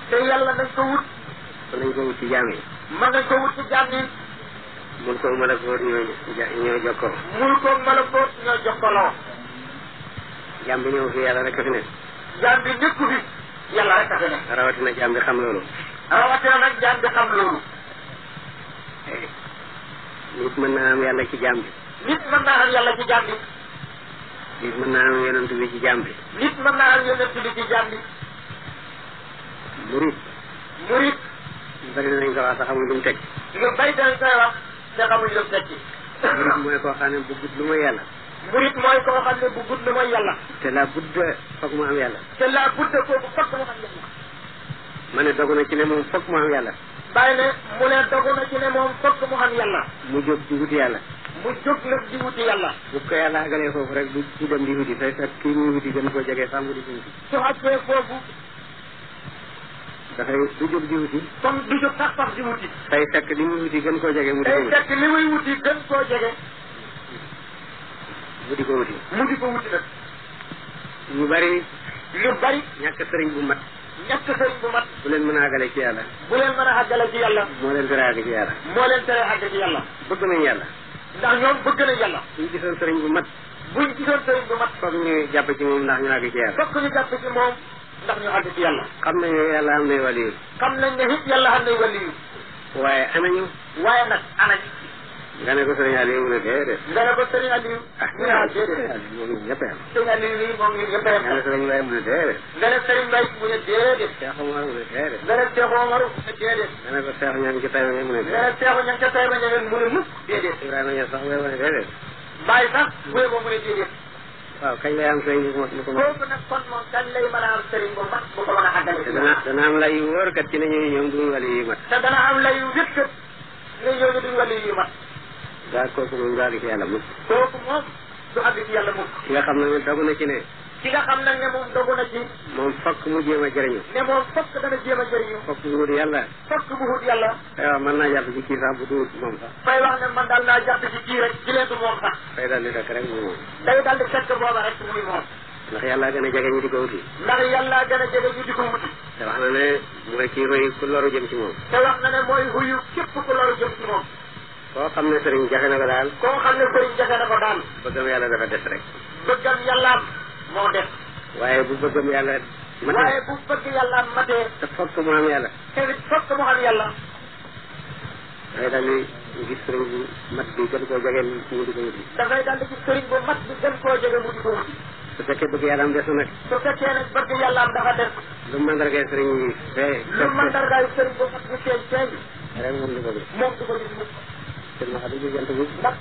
te yàlla nañ ko wut. te nañ ko wut ci jaam yi. mën nañ ko wut ci jaam yi. mul ko malakoot ñoo jokkoo. mul ko malakoot ñoo jokkaloo. jaam bi ñëw fi yàlla rek a fi ne. jaam bi nekku fi yàlla rek a fi ne. rawatina jaam bi xam loolu. rawatina nag jaam bi xam loolu. nit mën naa am yàlla ci jaam bi. nit mën naa am yàlla ci jaam bi. nit mën naa am yonent bi ci jaam bi. nit mën naa am yonent bi ci jaam bi. murit. murit. bari nañ ko wax sax xamuñ lu mu teg. lu bari dañ koy wax te xamuñ lu mu teg ci. murit mooy koo xam ne bu gudd lu mooy yàlla. murit mooy koo xam ne bu gudd lu mooy yàlla. te la budda foog mu am yàlla. te la budda kooku foog mu am yàlla. ma ne dogu na ci ne moom foog mu am yàlla. bàyyi ne mu ne dogu na ci ne moom foog mu am yàlla. mu jóg di wuti yàlla. mu jóg nag di wuti yàlla. bu ko yàlla agalee foofu rek du dem di wuti fay fekk kii muy wuti gën koo jege sax mu di ko wuti. su àggee foofu. dafay du jóg di wuti. comme du jóg sax di wuti. fay fekk li muy wuti gën koo jege mu di ko wuti. fay fekk li muy wuti gën koo jege. mu di ko wuti. mu di ko wuti nag. ñu bari. ñàkk sëriñ bu mat. ñàkk sëriñ bu mat. bu leen mën a àggale ci yàlla. bu leen mën a àggale ci yàlla. moo leen tere àgg ci yàlla. moo leen tere àgg ci yàlla. bëgg nañ yàlla. ndax ñoom bëgg nañ yàlla. buñ gisoon sëriñ bu mat. buñ gisoon sëriñ bu mat. foog ñu jàpp ci moom ndax ñu àgg ci yàlla. foog ñu jàpp ci moom ndax ñu àgg ci yàlla. xam nañ ne yàlla am nay waliyu. xam nañ ne it yàlla am nay waliyu. waaye anañu. waaye nag anañ. nga ne ko sëriñ Aliou mu ne déedéet. nga ne ko sëriñ Aliou. ñu ne déedéet. moom ñëpp a yem. sëriñ Aliou nii moom ñëpp a yem. nga ne sëriñ Mbaye mu ne déedéet. nga ne sëriñ Mbaye mu ne déedéet. Cheikh Omar mu ne déedéet. nga ne Cheikh Omar mu ne déedéet. nga ne ko Cheikh Ñaan ci Taïba mu ne déedéet. nga ne Cheikh Ñaan ca Taïba mu ne mukk déedéet. Ibrahima Ñaan sax mu ne déedéet. Baye sax bu yeboo mu ne déedéet. waaw kañ lay am sëriñ bu ko kooku nag kon moom kañ lay mën a am sëriñ bu mat bu ko mën a àggale. te dana am lay yu wóor kat ci ne ñoom duñ wali yu mat. te dana am lay yu wét kat ne ñooñu duñ wali yu mat. daal kooku moom du àgg ci yàlla mukk. kooku moom du àgg ci yàlla mukk. ki nga xam ne dogu na ci ne. ki nga xam nag ne moom dogu na ci. moom fokk mu jéem a jëriñu. ne moom fokk dana jéem a jëriñu. fokk mu wut yàlla. fokk mu wut yàlla. waaw mën naa jàpp ci kii sax bu duwut moom sax. fay wax ne man daal naa jàpp ci kii rek ci leen du moom sax. fay daal di fekk rek mu moom. day daal di fekk booba rek muy moom. ndax yàlla gën a jege ñu di ko wuti. ndax yàlla gën a jege ñu di ko wuti. te wax na ne mooy kii koy ku loru jëm ci moom. te wax na ne mooy huyu képp ku loru jëm ci moom. koo xam ne sëriñ jafe na ko daal. koo xam ne sëriñ jafe na ko daal. bëggam yàlla dafa des rek. bëggam yàllaam moo des. waaye bu bëggam yàlla matee. waaye bu bëgg yàllaam matee. te fokk mu am yàlla. te fokk mu am yàlla. dafay daal di gis sëriñ bu mat bi gën koo jege mu di ko wuti. dafay daal di gis sëriñ bu mat bi gën koo jege mu di ko wuti. su fekkee bëgg yàlla am des na nag. su fekkee nag bëgg yàllaam dafa des. lu mandargay sëriñ yi fee. lu mandargay sëriñ bu mat bi feeñ. rek moom du ko gis. moom du ko gis mukk. te ma xam ne jant bi. ndax